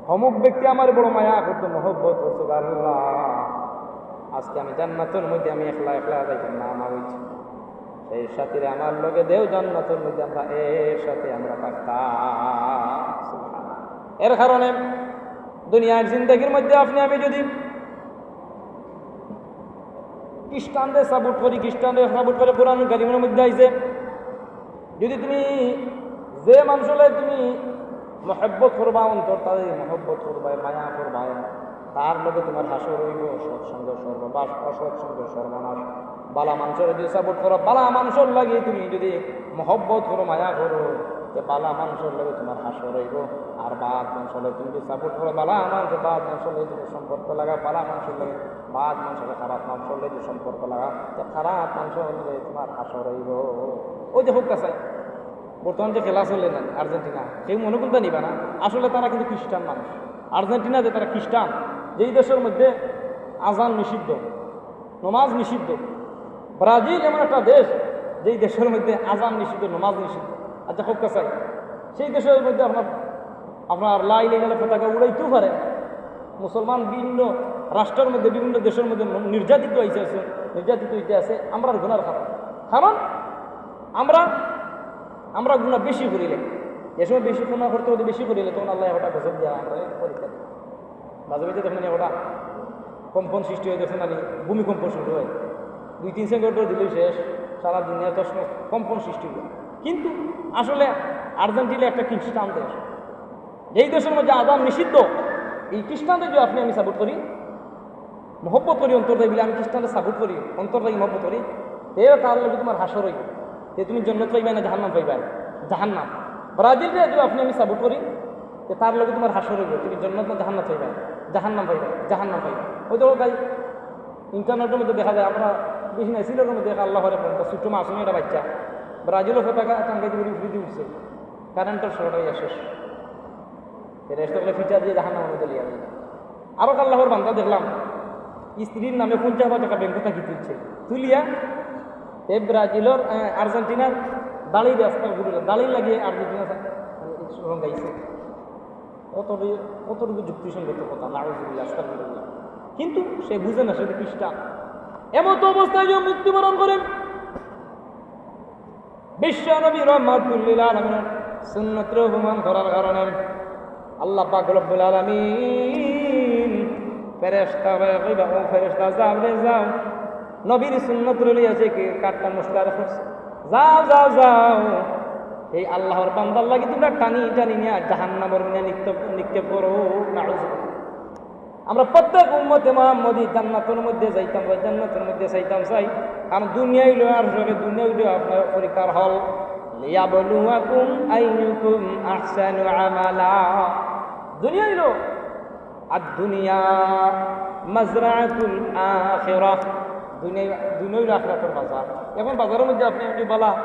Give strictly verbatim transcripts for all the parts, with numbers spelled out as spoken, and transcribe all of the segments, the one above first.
অমুক ব্যক্তি আমার বড় মায়া করতো, মহব্বত করতো, আল্লাহ, আজকে আমি জান্নাতর মধ্যে আমি একলা একলা যাইতাম না, না অইছে। সেই সাথীরে আমার লগে দেও, জান্নাতর মধ্যে আমরা একসাথে আমরা থাকতাম। এর কারণে দুনিয়ার জিন্দেগির মধ্যে আপনি আমি যদি খ্রিস্টানরে সাপোর্ট করি, খ্রিস্টানরে সাপোর্ট করে, কোরআন কারিমের মধ্যে আইছে, যদি তুমি যে মানুষরে তুমি মহব্বত করবা, অন্তর তারে মহব্বত করবা, মায়া করবা, তার লগে তোমার হাশর অইবো, সৎসঙ্গ সর্বনাশ, অসৎসঙ্গ সর্বনাশ। বালা মানুষরে যদি সাপোর্ট করো, বালা মানুষর লাগি তুমি যদি মহব্বত করো, মায়া করো, তে বালা মানুষর লগে তোমার হাশর অইবো। আর বাদ মানুষর লগে তুমি যদি সাপোর্ট করো, বালা মানুষ, বাদ মানুষর লগে যদি সম্পর্ক লাগা, বালা মানুষর লগে, বাদ মানুষর লগে, খারাপ মানুষর লগে যদি সম্পর্ক লাগা, তে খারাপ মানুষর লগে তোমার হাশর অইবো। ওই যে হোক কাছে বর্তমান যে খেলা চলে না আর্জেন্টিনা, কেউ মনে করতে নিবা না, আসলে তারা কিন্তু খ্রিস্টান মানুষ। আর্জেন্টিনা যে তারা খ্রিস্টান, যেই দেশের মধ্যে আজান নিষিদ্ধ, নমাজ নিষিদ্ধ। ব্রাজিল এমন একটা দেশ, যেই দেশের মধ্যে আজান নিষিদ্ধ, নমাজ নিষিদ্ধ। আচ্ছা, হোক কাছে সেই দেশের মধ্যে আপনার, আপনার লা ইলাহা ইল্লাল্লাহ পতাকা উড়াইতেও পারে। মুসলমান বিভিন্ন রাষ্ট্রের মধ্যে, বিভিন্ন দেশের মধ্যে নির্যাতিত হইতে আছে, নির্যাতিত হইতে আছে আমরার গুনার কারণে। কারণ আমরা, আমরা গুনা বেশি করিলে, যে সময় বেশি গুনা করতে করতে বেশি করিলে, তখন আল্লাহ ওটা গজব দিয়া আমরা পরীক্ষা দেয়। মাঝে মাঝে দেখবেন ওটা কম্পন সৃষ্টি হয়, দেখছেন না নি? ভূমিকম্প শুরু হয়, দুই তিন সেকেন্ড দিলেই শেষ, সারা দুনিয়া তছনছ, কম্পন সৃষ্টি হয়। কিন্তু আসলে আর্জেন্টিনা একটা খ্রিস্টান দেশ, যেই দেশের মধ্যে আজান নিষিদ্ধ, এই খ্রিস্টানদের যদি আপনি আমি সাপোর্ট করি, মহব্বত করি অন্তর থাকি বলে আমি খ্রিস্টানদের সাপোর্ট করি, অন্তর থাকি মহব্বত করি, তে তার লগে তোমার হাশর অইবো। তে তুমি জন্নত পাইবা না জাহান্নাম পাইবা? জাহান্নাম। ব্রাজিলরে যদি আপনি আমি সাপোর্ট করি, তে তার লগে তোমার হাশর অইবো, তুমি জন্নত না জাহান্নাম পাইবা? জাহান্নাম পাইবা, জাহান্নাম পাইবা। ওই তো ভাই, ইন্টারনেটের মধ্যে দেখা যায়, আমরা বেশি নাই, সিলেটের মধ্যে দেখা আল্লাহ করে ফোনটা ছোট্ট মাসুম একটা বাচ্চা ব্রাজিলের পতাকা টাঙ্গাইতে করে উঠে দিয়ে উঠছে, কারেন্টের শর্ট হইয়া শেষ। ফেরেশতা বলে ফিটা দিয়ে জাহান্নামের মধ্যে লিয়া যায়। আরো আল্লাহর বান্দা দেখলাম, স্ত্রীর নামে পঞ্চাশ হাজার টাকা ব্যাংক থাকি তুলছে, তুলিয়া এ ব্রাজিলের, আহ, আর্জেন্টিনার দাড়ি, রাস্তা ঘুরে দাড়ি লাগিয়ে আর্জেন্টিনা রঙাইছে। কত, কতটুকু যুক্তিসঙ্গত কথা, নাউজুবিল্লাহ, আস্তাগফিরুল্লাহ। কিন্তু সে বুঝে না, সে তো খ্রিস্টান। এমন তো অবস্থায় যে মৃত্যুবরণ করেন, বিশ্ব নবী রহমাতুল্লিল আলামিনের সুন্নতরে অপমান করার কারণে আল্লাহ পাক রব্বুল আলামিন ফেরেশতারে কইবা, "ও ফেরেশতা, যাও রে, যাও, নবীর সুন্নতরে লইয়া যে কি কাট্টা মুশতার করছে, যাও, যাও, যাও, এই আল্লাহর বান্দার লাগি তোমরা টানি টানি নিয়া জাহান্নামর মধ্যে নিক্ষেপ, নিক্ষেপ করো।" নাউজুবিল্লাহ। আমরা প্রত্যেক উম্মতে মুহাম্মদী জান্নাতর মধ্যে যাইতাম চাই, জান্নাতর মধ্যে যাইতাম চাই, কারণ দুনিয়া অইলো আর সঙ্গে দুনিয়া অইলো আপনার পরীক্ষার হল। লিয়াবলুয়াকুম আইয়ুকুম আহসানু আমালা। দুনিয়া অইলো, আর দুনিয়া মাজরাতুল আখিরাহ। দুনিয়া, দুনিয়া অইলো আখিরাতর বাজার। এখন বাজারের মধ্যে আপনি একটু বালা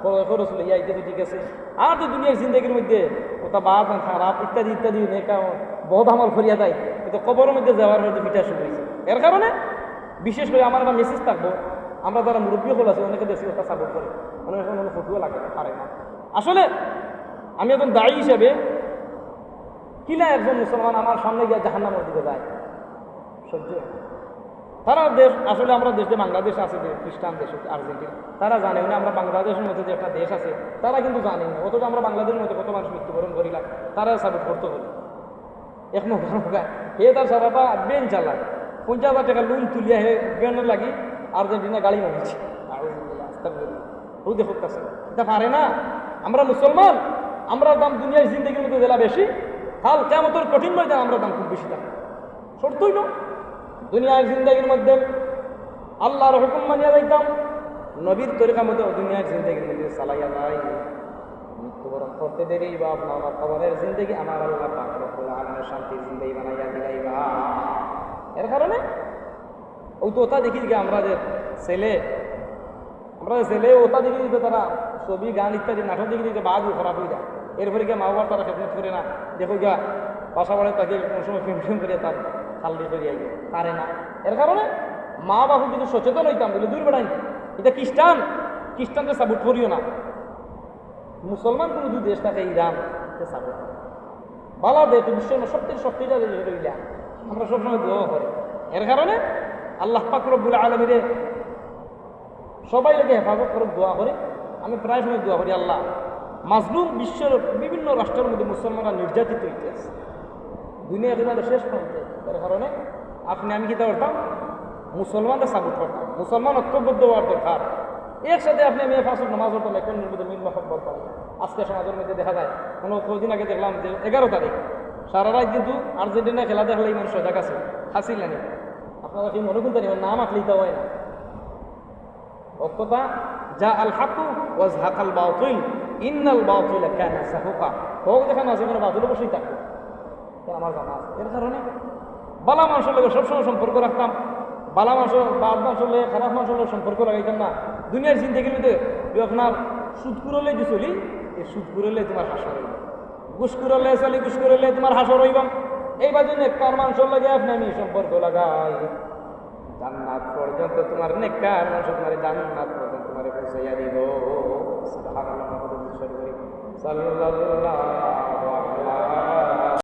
খরচ, খরচ লইয়া আইতে তো ঠিক আছে, আর তো দুনিয়ার জিন্দেগির মধ্যে কথা বাদ না, খারাপ ইত্যাদি ইত্যাদি নেকা বহুত আমল করিয়া যায়, কিন্তু কবরের মধ্যে যাওয়ার মধ্যে পিঠা শুরু হয়েছে। এর কারণে বিশেষ করে আমার একটা মেসেজ থাকবো, আমরা যারা মুরব্বী হল আছে, অনেকে দেখছি ওটা সাপোর্ট করে, অনেক সময় অনেক ফটুয়া লাগে, পারে না। আসলে আমি একজন দায়ী হিসাবে কিলা একজন মুসলমান আমার সামনে গিয়া জাহান্নামের দিকে যায়, সহ্য হয় না। তারা দেশ, আসলে আমরা দেশে বাংলাদেশ আছে যে খ্রিস্টান দেশ, আর্জেন্টিনা, তারা জানে না আমরা বাংলাদেশের মধ্যে যে একটা দেশ আছে, তারা কিন্তু জানে না। অথচ আমরা বাংলাদেশের মধ্যে কত মানুষ মৃত্যুবরণ করিলা, তারা সাপোর্ট করতে করি। এক মৌকা মৌকা হে তার সারাটা ভ্যান চালায়, পঞ্চাশ হাজার টাকা লোন তুলিয়া হে ভ্যানের লাগি আর্জেন্টিনা গাড়ি বানাইছে। আউযুবিল্লাহ, আস্তাগফিরুল্লাহ। ও দেখো কাছে, এটা পারে না। আমরা মুসলমান, আমরা দাম দুনিয়ার জিন্দেগির মধ্যে দিলা বেশি, কাল কিয়ামতের কঠিন ময়দান আমরা দাম খুব বেশি দাম। শর্তই না। দুনিয়ার জিন্দেগির মধ্যে আল্লাহর হুকুম মানিয়া যাইতাম, নবীর তরিকা মতো দুনিয়ার জিন্দেগির মধ্যে চালাইয়া যাই। মৃত্যুবরণ করতে দেরি বা আপনার আমার কবরের জিন্দেগি আমার আল্লাহ পাক রব্বুল আলামিন শান্তির জিন্দেগি বানাইয়া দিলাইবা। এর কারণে ওই তো ওটা দেখি যে আমরা যে ছেলে, আমরা যে ছেলে ওটা দেখি যে তারা ছবি, গান ইত্যাদি নাটক দেখি দেখি বাদ খারাপ হয়ে যায়। এরপরে গিয়ে মা বাবার তারা খেদমত করে না, দেখো গিয়া বাসা বাড়ি তাকে কোনো সময় প্রেম প্রেম করে তার খাল্লি করে আইবে, পারে না। এর কারণে মা বাবা যদি সচেতন হইতাম, বলে, "দূর বেড়াই, এটা খ্রিস্টান, খ্রিস্টানকে সাপোর্ট করিও না।" মুসলমান কোনো যদি দেশ থাকে, ইরান, এটা সাপোর্ট করে। বালা দেয় তো, বিশ্বর শক্তির শক্তিটা রইলা। আমরা সবসময় দোয়া করি, এর কারণে আল্লাহ পাক রব্বুল আলমিনে সবাই লাগে হেফাজত করুক, দোয়া করি। আমি প্রায় সময় দোয়া করি, আল্লাহ, মাজলুম বিশ্বর বিভিন্ন রাষ্ট্রের মধ্যে মুসলমানরা নির্যাতিত হইতে আছে, দুনিয়া একেবারে শেষ প্রান্তে। এর কারণে আপনি আমি কিতা করতাম? মুসলমানরা সাপোর্ট করতাম, মুসলমান ঐক্যবদ্ধ হওয়ার দরকার। একসাথে আপনি আমি পাঁচ ওয়াক্ত নামাজ পড়তাম, এখন মধ্যে মিল মহব্বত পাই। আজকে সমাজের মধ্যে দেখা যায়, কোনো কদিন আগে দেখলাম যে এগারো তারিখ সারা রাত কিন্তু আর্জেন্টিনা খেলা দেখলে ইমান সজাগ আছে, হাসিল নানি। আপনারা কি মনে করতে নাম আঁকলে ইতা হয় না? অক্ষতা যা আল হাকু ওয়াজ হাকাল বাতিল, ইন্নাল বাতিল কানা জাহুকা। হক যেখানে আছে, এখানে বাতিল অবশ্যই থাকবে। তো আমার জানা আছে। এর কারণে বালা মানুষের লগে সবসময় সম্পর্ক রাখতাম। বালা মানুষের, বাদ মানুষের লগে, খারাপ মানুষের লগে সম্পর্ক লাগাইতাম না। দুনিয়ার জিন্দেগির মধ্যে যদি আপনার সুদ করলে যে চলি, এই সুদ করলে তোমার হাসর হইব। ঘুষ করলে চলি, ঘুষ করলে তোমার হাসর হইব। এই বাজে নেককার মানুষের লগে আপনি আমি সম্পর্ক লাগাই, জান্নাত পর্যন্ত তোমার নেককার মানুষ তোমার জান্নাত পর্যন্ত তোমার পৌঁছাইয়া দিব। সুবহানাল্লাহ, মুহাম্মাদুর রাসূলুল্লাহ, সাল্লাল্লাহু আলাইহি